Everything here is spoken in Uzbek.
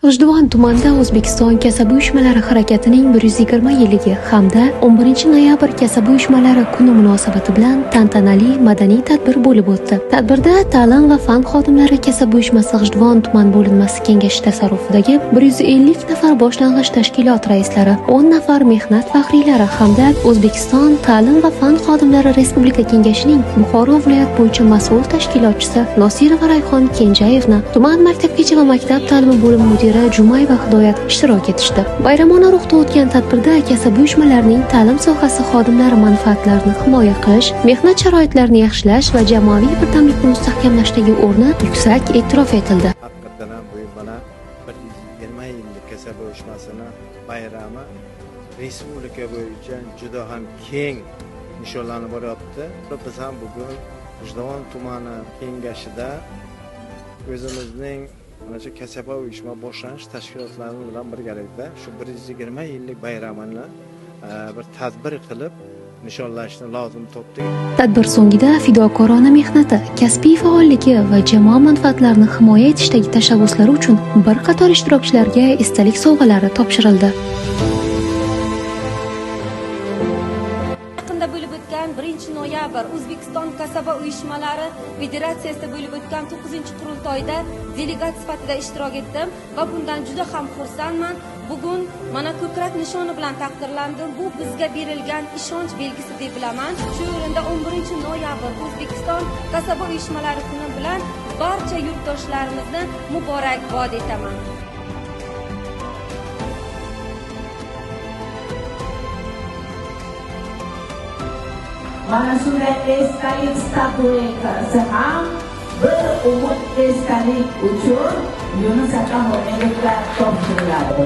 G'ijduvon tumanida O'zbekiston kasaba uyushmalari harakatining 120 yilligi hamda 11 noyabr kasaba uyushmalari kuni munosabati bilan tantanali madaniy tadbir bo'lib o'tdi. Tadbirda ta'lim va fan xodimlari kasaba uyushmasi G'ijduvon tuman bo'linmasi kengashi tasarrufidagi 150 nafar boshlang'ich tashkilot raislari, 10 nafar mehnat faxriylari hamda O'zbekiston ta'lim va fan xodimlari Respublika kengashining Buxoro viloyat bo'yicha mas'ul tashkilotchisi Nosirova Rayhon Kenjayevna, tuman maktabgacha va maktab ta'limi bo'limi mudiri Jumayeva Hidoyat ishtirok etishdi. Bayramona ruhda o'tgan tadbirda kasaba uyushmalarining ta'lim sohasi xodimlari manfaatlarini himoya qilish, mehnat sharoitlarini yaxshilash va jamoaviy birdamlikni mustahkamlashdagi o'rni yuksak e'tirof etildi. Haqiqatdan ham bu mana 120 yillik kasaba uyushmasini bayrami respublika bo'yicha juda ham keng nishonlanib boryapti. Biz ham bugun G'ijduvon tumani kengashida o'zimizning mana shu kasaba uyushma boshlang'ich tashkilotlari bilan birgalikda shu 120 yillik bayramini bir tadbir qilib nishonlashni lozim topdik. Tadbir so'ngida fidokorona mehnati, kasbiy faolligi va jamoa manfaatlarini himoya etishdagi tashabbuslari uchun bir qator ishtirokchilarga esdalik sovg'alari topshirildi. Yaqinda bo'lib o'tgan 1 noyabr O'zbekiston kasaba uyushmalari federatsiyasida bo'lib o'tgan 9-qurultoyda delegat sifatida ishtirok etdim va bundan juda ham xursandman. Bugun mana ko'krak nishoni bilan taqdirlandim. Bu bizga berilgan ishonch belgisi deb bilaman. Shu o'rinda 11 noyabr O'zbekiston kasaba uyushmalari kuni bilan barcha yurtdoshlarimizni muborakbod etaman. Mana shunday esdalik statuetkasi ham bir umr esdalik uchun Yunus aka Xo'jayevga topshiriladi.